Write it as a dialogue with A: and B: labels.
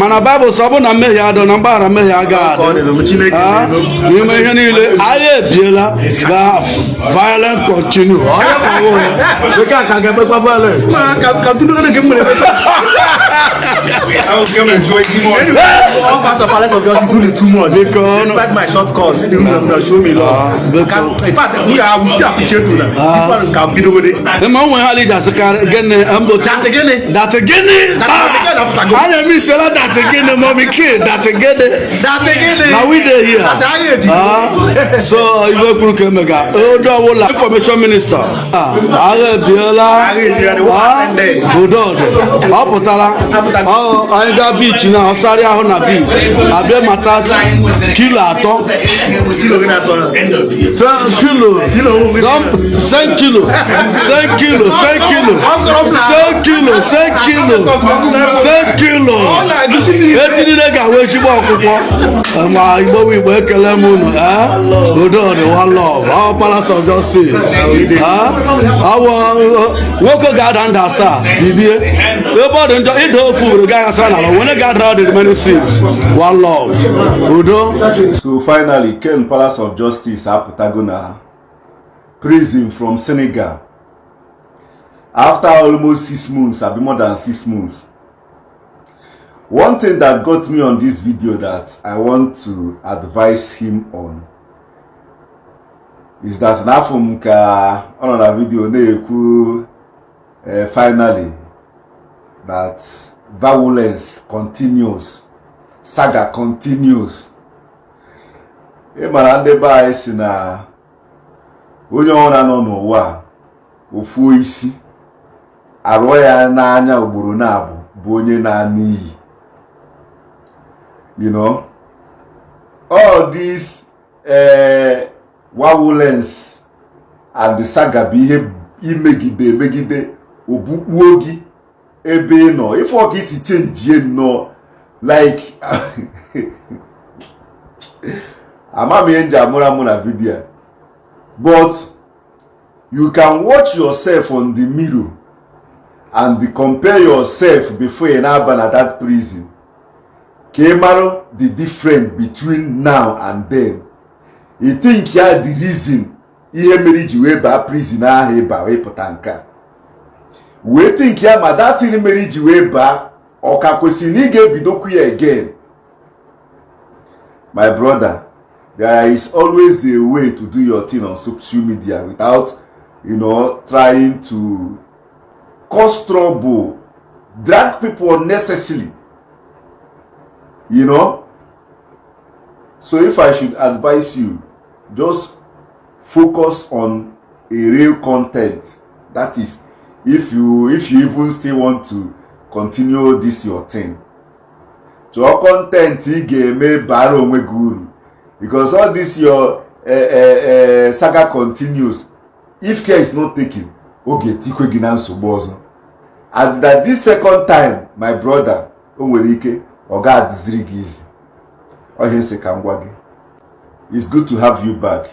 A: Mana Baịbụl sọ bụ na mmehie adọ na mgbaghara mmehie agaghị
B: Ka ọ
A: adị.
B: dị, Chineke
A: Ah,
B: na-eme.
A: N'ime ihe niile agha ebiela ga violent continue. Ọ ya ka ọ bụrụ.
B: Bekee a ka ga-emekwa violent. Ka tụnụ gịnị ka m mere.
C: I will come and join you more.
B: Anyway, all parts of Palace of Justice who dey too much.
A: Biko, no.
B: Despite my short course, still no show me love.
A: Ah, biko.
B: In fact, we are we still appreciate you now. This one can be the way.
A: Ịma onwe ha ji asịkarị gịnị mbụ?
B: Datị gịnị?
A: Datị gịnị?
B: Datị gịnị apụtago.
A: A na-eme isiela datị gịnị, Mommy K, datị gịnị?
B: Datị gịnị?
A: Na we dey here.
B: Datị agha ebi.
A: Ah, so ife kwuru ka emega odo ọbụla information minister. Ah, agha ebiela.
B: Agha ebiela, the war
A: Ah,
B: ended.
A: Udo dị, ọ pụtara. Anyị gaa beach na ọsarị ahụ na beach abịa mata kilo 3.
B: Kilo gịnị atọ?
A: Kilo 10 kilo, 10 kilo, 10 kilo, 10 kilo, 10 kilo, 10 kilo. Echi niile ga-ahụ ezigbo ọkwụkwọ ma Igbo bụ Igbo. Ekele m unu. Ee, udo dị, one love. Ọ Palace of Justice. Ọ bụ nwoke ga-ada nda asaa bibie ebe ọ dị njọ ịda ofu ugboro gaghị asara n'ala were ga-adara the remaining six. One love, udo.
D: So finally, Ken Palace of Justice apụtago na prison from Senegal after almost 6 months, abi more than 6 months. One thing that got me on this video that I want to advise him on is that n'afọ m ka ọ nọ na video na-ekwu finally that violence continues, saga continues. Ị mara ndị be anyị si na onye ọbụla nọ n'ụwa a, ofuo isi arụọ ya n'anya ugboro na-abụ bụ onye na-ana iyi. All this violence and the saga bụ ihe imegide emegide obukpuo gị ebe ị nọ ife ọka isi chenjie nnọọ like ama m ihe m ji amụrụ amụ na video a. But you can watch yourself on the mirror and compare yourself before ị na-aba na that prison ka ị marụ the difference between now and then. You think ya the reason ihe mere iji wee baa prison ahụ ịba wee pụta nke a wee think ya ma that thing mere iji wee baa ọ ka kwesịrị na ị ga-ebidokwu ya again. My brother, there is always a way to do your thing on social media without trying to cause trouble, drag people unnecessarily. So if I should advise you, just focus on a real content. That is if you even still want to continue this your thing. Chọọ content ị ga-eme bara onwe gị uru, because all this your saga continues, if care is not taken, ọ ga-etikwe gị na nsogbu ọzọ. And that this second time, my brother, o nwere ike ọ ga-adịziri gị izi ọhịa nsị ka m gwa gị. It's good to have you back.